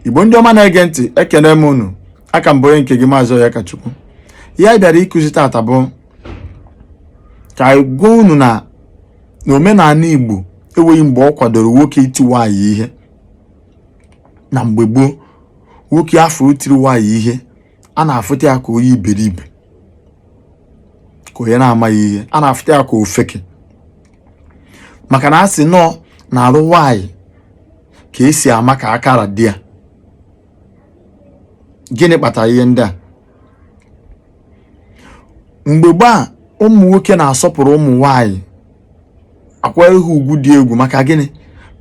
Igbo ndị ọma na-ege ntị, ekene m unu. Aka m bụ onye nke gị, Maazị Onyekachukwu. Ihe anyị bịara ịkụzi tata bụ ka anyị gwa unu na omenala Igbo enweghị mgbe ọ kwadoro nwoke iti nwaanyị ihe. Na mgbe gboo, nwoke afọ tiri nwaanyị ihe, a na-afụta ya ka onye iberibe, ka onye na-amaghị ihe, a na-afụta ya ka ofeke, maka na a sị nọọ na-arụ nwaanyị ka esi ama ka akara di ya. Gịnị kpatara ihe ndị a? Mgbe gboo a, ụmụ nwoke na-asọpụrụ ụmụ nwaanyị, akwanyere ha ugwu dị egwu. Maka gịnị?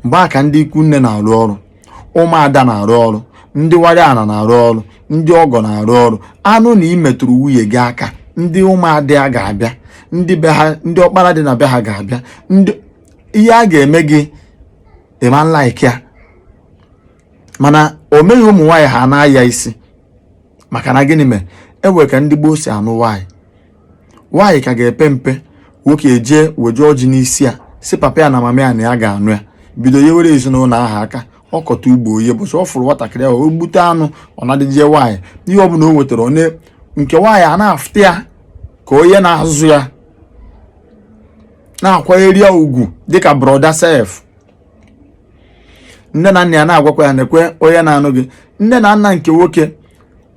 Mgbe a ka ndị ikwu nne na-arụ ọrụ, ụmụada na-arụ ọrụ, ndị wari ana na-arụ ọrụ, ndị ọgọ na-arụ ọrụ. Anụ na ị metụrụ nwunye gị aka, ndị ụmụada ya ga-abịa, ndị be ha, ndị ọkpara dị na be ha ga-abịa. Ndị ihe a ga-eme gị ịma like ya, mana o meghị ụmụ nwaanyị ha na-aya isi. Maka na gịnị mere? Ewe ka ndị gboo si anụ nwaanyị. Nwaanyị ka ga-epe mpe, nwoke eje weje ọjị n'isi ya, si papa ya na mama ya na ya ga-anụ ya, bido ya were ezinụlọ ahụ aka. Ọkọta ugbo onye bụcha ọ fụrụ nwatakịrị ahụ, o gbute anụ, ọ na-adịje nwaanyị. Ihe ọbụla o nwetara, ọ nke nwaanyị a na-afụta ya ka onye na-azụ ya, na-akwanyere ya ugwu dịka brother sef. Nne na nna ya na-agwakwa ya, nekwe onye na-anụ gị. Nne na nna nke nwoke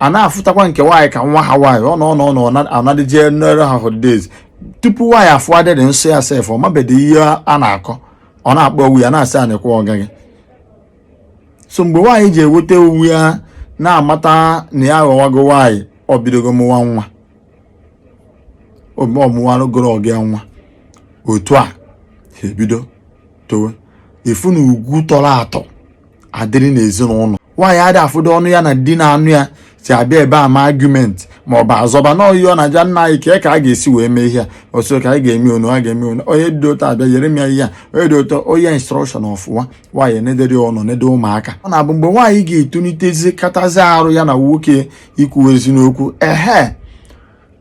a na-afụtakwa nke nwaanyị ka nwa ha nwaanyị. Ọ nọ ọ nọ anadịje nere ha holidays. Tupu nwaanyị afụ adịrị nsọ ya sef, ọ mabedo ihe a na-akọ, ọ na-akpọ owu ya, na-asị a nekwe ọga gị. So mgbe nwaanyị ji eweta owu ya, na-amata na ya aghọwago nwaanyị, ọ bidogo mụwa nwa, ọmụwarụgoro ọga ya nwa. Otu a ha ebido towe efu na ugwu tọrọ atọ adịrị n'ezinụlọ. Nwaanyị adị afụdo ọnụ ya na di na-anụ ya si abịa ebe ama argument ma ọ bụ azọba na oyi. Ọ na-aja nna anyị ka a ga-esi wee mee ihe a ọsọ, ka anyị ga-eme onu, a ga-eme onu. Onye dị ụtọ abịa nyere m ya ihe a, onye dị ụtọ onye instruction ọfụwa. Nwaanyị nedere ọnụ nede ụmụaka. Ọ na-abụ mgbe nwaanyị ga-etolitezi, katazi arụ ya na nwoke ikwu eziokwu, ehe,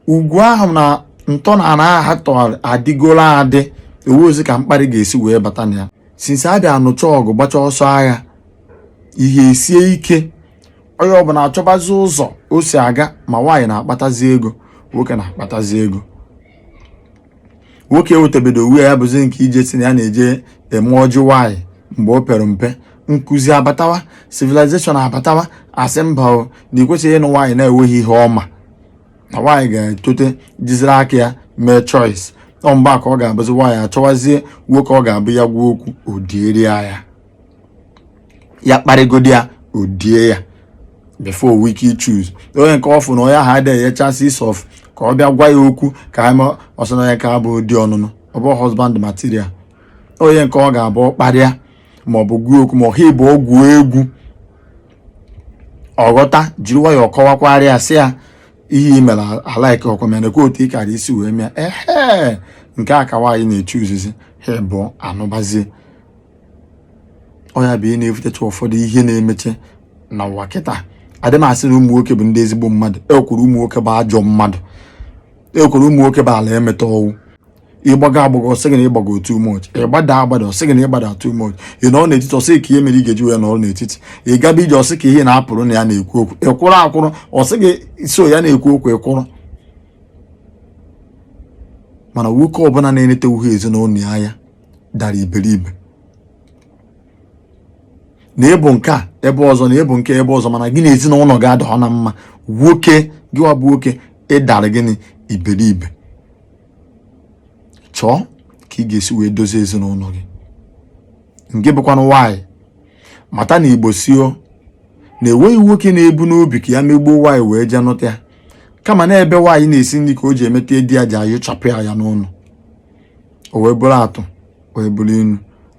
ugwu ahụ na ntọala ha tọrọ adịgoro adị. Ozi ka mkparị ga-esi wee bata na ya. Since a bịa nụcha ọgụ, gbacha ọsọ agha, ihe esie ike, onye ọbụla achọbazi ụzọ o si aga. Ma nwaanyị na-akpatazi ego, nwoke na-akpatazi ego. Nwoke ewetabedo uwe ya bụzi nke ije si na ya na-eje eme ọjị nwaanyị mgbe o pere mpe. Nkụzi abatawa, civilization abatawa, asị mba o, na ikwesịghị ịnụ nwaanyị na-enweghị ihe ọma, na nwaanyị ga-etote, jiziri aka ya mee choice. Ọ mgbe a ka ọ ga-abụzi nwaanyị achọwazie nwoke ọ ga-abụ ya gwa okwu, o dierie ya, ya kparịgodi ya, o die ya before o ike choose onye nke ọfụ na onye ahụ adịghị enye chances of ka ọ bịa gwa ya okwu ka anyị ọsọ na onye nke abụ di ọnụnụ, ọ bụ husband material. Onye nke ọ ga-abụ kparịa ma ọ bụ gụọ okwu, ma ọ ha ịbụ ọgwụ egwu, ọ ghọta, jiri nwayọọ kọwakwarịa, sị ya ihe i mere alaike ọkwa mere kwa otu ị kara isi wee mee. Ehe, nke a ka nwaanyị na-eche uzizi ha ịbụọ anụbazie. Ọ ya bụ ị na-efutecha ụfọdụ ihe na-emeche na ụwa kịta. Adị m asị na ụmụ nwoke bụ ndị ezigbo mmadụ. Ekwuru ụmụ nwoke bụ ajọ mmadụ, ekwuru ụmụ nwoke bụ ala emeta ọnwụ. Ịgbago agbago, ọsị gị na ịgbago too much. Ịgbada agbada, ọsị gị na ịgbada too much. Ị nọ n'etiti, ọsị ka ihe mere ị ga-eji wee nọrọ n'etiti. Ị gaba ije, ọsị ka ihe na-apụrụ na ya na-ekwu okwu. Ịkwụrụ akwụrụ, ọsị gị so ya na-ekwu okwu, ịkwụrụ. Mana nwoke ọbụla na-enetewughị ezinụlọ ya anya dara iberibe na ịbụ nke a ebe ọzọ, na ịbụ nke ebe ọzọ, mana gị na ezinụlọ gị adọghọ na mma. Nwoke gịwa bụ nwoke, ịdara gịnị? Iberibe. Chọọ ka ị ga-esi wee dozie ezinụlọ gị. Nke bụkwanụ nwaanyị, mata na Igbo sio na enweghị nwoke na-ebu n'obi ka ya megbuo nwaanyị wee jee nụta ya, kama na ebe nwaanyị na-esi nri ka o ji emeta di ya ji ayụchapụ ya ya n'ụlọ. O wee bụrụ atụ, wee bụrụ inu.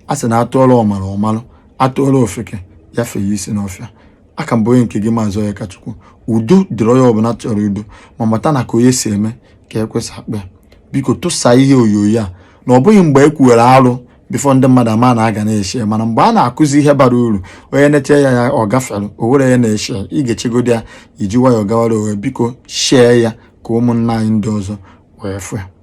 A sị na atụọla ọmara ọmalụ, atụọla ofeke ya fee isi n'ọfịa. Aka mbụ onye nke gị, Maazị Onyekachukwu. Udo dịrị onye ọbụla chọrọ udo, ma mata na ka onye si eme ka ekwesị akpa ya. Biko tụsaa ihe onyonyo a, na ọ bụghị mgbe e kwuwere arụ before ndị mmadụ ama na aga na-eshe, mana mgbe a na-akụzi ihe bara uru, onye na-eche ya ya ọ gafere o were ya na-eshe. Ị ga-echegodi ya iji nwayọọ gawara onwe. Biko share ya ka ụmụnna anyị ndị ọzọ wee fụ ya.